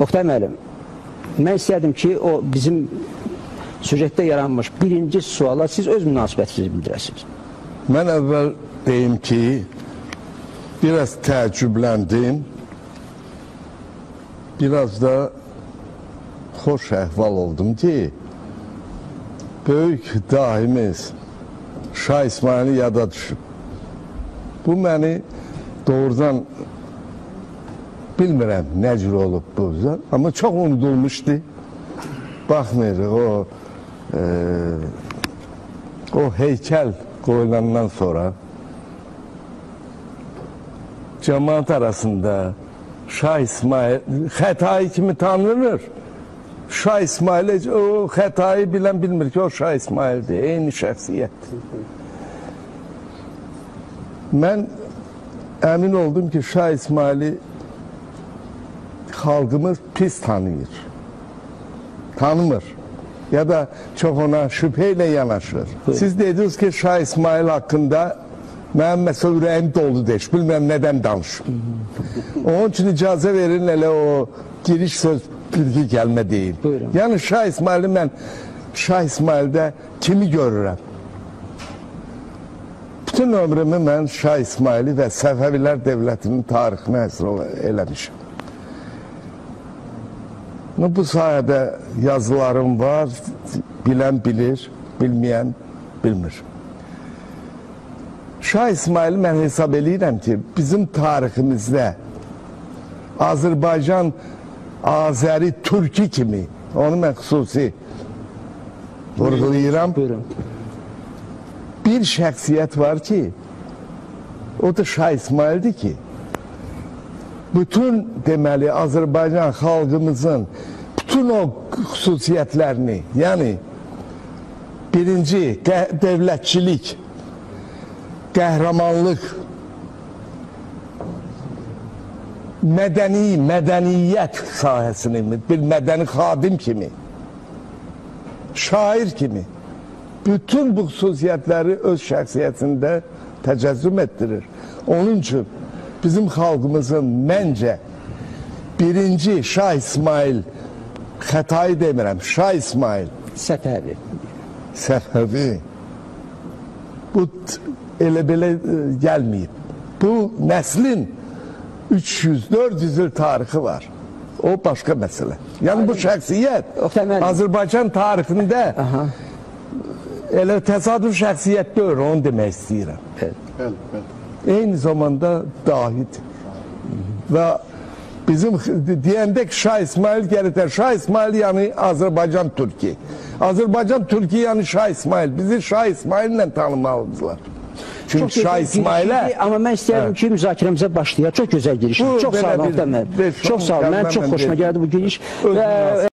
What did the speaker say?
Oqtay müəllim, mən istərdim ki, o bizim süjetdə yaranmış birinci suala siz öz münasibətinizi bildirəsiniz. Mən əvvəl deyim ki, biraz təəccübləndim, biraz da xoş əhval oldum ki, böyük dahimiz Şah İsmayıl yada düşüb. Bu məni doğrudan bilmirəm nə cür olub bu, amma çox unudulmuşdu. Baxmayaraq o heykəl qoyulandan sonra cəmaat arasında Şah İsmayıl Xətai kimi tanınır. Şah İsmayıl, o Xətai bilən bilmir ki, o Şah İsmayıldır, eyni şəxsiyyətdir. Mən əmin oldum ki, Şah İsmayılı xalqımız pis tanıyır, tanımır ya da çox ona şübhə ilə yanaşır. Siz dediniz ki, Şah İsmayıl haqqında mənim məsəl ürəyim dolu deş, bilmirəm nədən danışım. Onun üçün icazə verin elə o giriş söz bir kəlmə deyim. Buyurun. Yəni Şah İsmayılı mən Şah İsmayılda kimi görürəm? Bütün ömrümü mən Şah İsmayılı və Səfəvilər dövlətinin tarixini həsr eləmişim. Bu sahədə yazılarım var, bilən bilir, bilməyən bilmir. Şah İsmayılı mən hesab eləyirəm ki, bizim tariximizdə Azərbaycan, Azəri, Türki kimi, onu mən xüsusi vurğulayıram. Buyurun. Bir şəxsiyyət var ki, o da Şah İsmayıldır ki, bütün deməli Azərbaycan xalqımızın bütün o xüsusiyyətlərini, yəni birinci dövlətçilik, qəhrəmanlıq, mədəniyyət sahəsini, bir mədəni xadim kimi, şair kimi, bütün bu xüsusiyyətləri öz şəxsiyyətində təcəzzüm etdirir. Onun üçün bizim xalqımızın məncə birinci Şah İsmayıl, Xətai demirəm, Şah İsmayıl. Səfəvi. Səfəvi. Bu elə belə gəlməyib. Bu nəslin 300-400 il tarixi var. O başqa məsələ. Yəni bu şəxsiyyət Azərbaycan tarixində elə təsadüf şəxsiyyət deyil, onu demək istəyirəm. Bəli, bəli. Eyni zamanda dahidir. Və bizim deyəndə ki, Şah İsmayıl gəlirlər. Şah İsmayıl yəni Azərbaycan Türki. Azərbaycan Türki yəni Şah İsmayıl. Bizi Şah İsmayıl'la tanımalıdırlar. Çünki Şah İsmayıl'ə... Amma mən istəyərdim ki, müzakirəmizə başlayaq. Çox gözəl giriş. Çox sağ olun, Oqtay müəllim. Çox sağ olun. Mən çox xoşuma gəldi bu giriş.